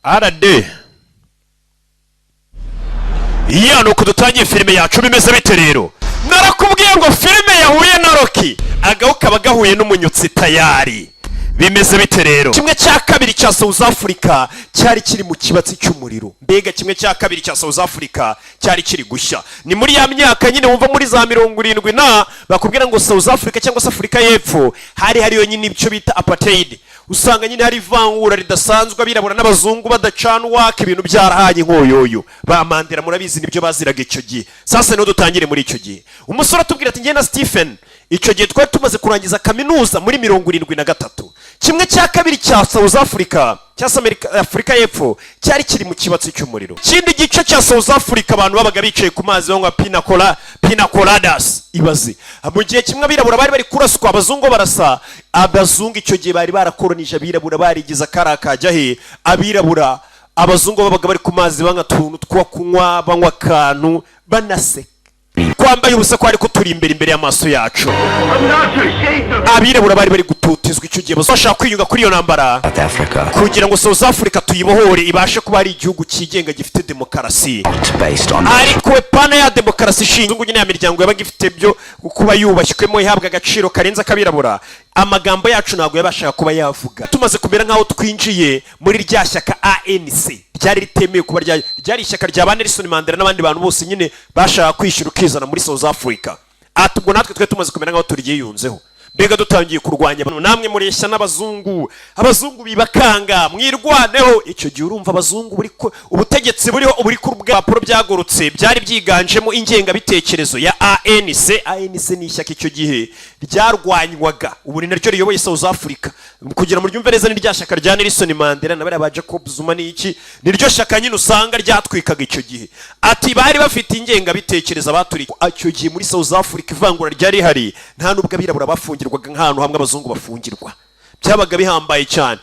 RD ya. Nuko dutangiye filime yacu. Bimeze bite rero? Narakubwiye ngo filime yahuye na Rocky, agahu kaba gahuye n'umunyutsi tayari. Bimeze bite rero? Kimwe cya kabiri cya South Africa cyari kiri mu kibatsi cy'umuriro. Mbega kimwe cya kabiri cya South Africa cyari kiri gushya. Ni muri ya myaka nyine wumva muri za 70 na bakubwira ngo South Africa cyangwa se Afurika y'Epfo hari hariyo nyine icyo bita apartheid. Usanga nyine hari ivangura ridasanzwe, abirabura n'abazungu badacana uwaka, ibintu byarahanye nk'oyoyo. Ba Mandela murabizi nibyo baziraga icyo gihe. Sasa niho dutangire muri icyo gihe. Umusore atubwira ati: "Njye na Stephen icyo gihe twari tumaze kurangiza kaminuza muri 73. Kimwe cya kabiri cya South Africa cyangwa se Afurika y'Epfo cyari kiri mu kibatsi cy'umuriro. Ikindi gice cya South Africa abantu babaga bicaye ku mazi banywa pina coladas. Ibaze, mu gihe kimwe abirabura bari bari kuraswa, abazungu barasa abazungu. Icyo gihe bari barakoronije abirabura, barigize akari kajya he. Abirabura, abazungu babaga bari ku mazi banywa utuntu two kunywa, banywa akantu, banaseka. Kwambaye ubusa kwari kuturi imbere imbere y'amaso yacu. Abirabura bari bari gutotezwa icyo gihe, bashaka kwiyunga kuri iyo ntambara South Africa, kugira ngo South Africa tuyibohore, ibashe kuba ari igihugu cyigenga gifite demokarasi, not based on ariko we pana ya demokarasi ishinzwe nyine ya miryango yabaga ifite byo kuba yubashykwemo, ihabwa agaciro karenze akabirabura. Amagambo yacu ntabwo yabashaga kuba yavuga. Tumaze kumera nk'aho twinjiye muri rya shyaka ANC ryari ritemewe kuba ryari ishyaka rya ba Nelson Mandela n'abandi bantu bose nyine bashaka kwishyura ukizana muri South Africa. Ati ubwo natwe twari tumaze kumera nk'aho turyiyunzeho, mbega dutangiye kurwanya abantu. Namwe mureshya n'abazungu, abazungu bibakanga, mwirwaneho. Icyo gihe urumva abazungu buri ubutegetsi buriho buri ku rupapuro byagurutse, byari byiganjemo ingengabitekerezo ya ANC. ANC ni ishyaka icyo gihe ryarwanywaga, ubu ni naryo riyoboye South Africa. Kugira ngo muryumve neza, ni rya shyaka rya Nelson Mandela na bariya ba Jacob Zuma. Ni iki? Ni ryo shyaka nyine usanga ryatwikaga icyo gihe. Ati bari bafite ingengabitekerezo abaturiye icyo gihe muri South Africa. Ivangura ryari rihari, nta nubwo abirabura bafungirwaga nk'ahantu hamwe abazungu bafungirwa, byabaga bihambaye cyane.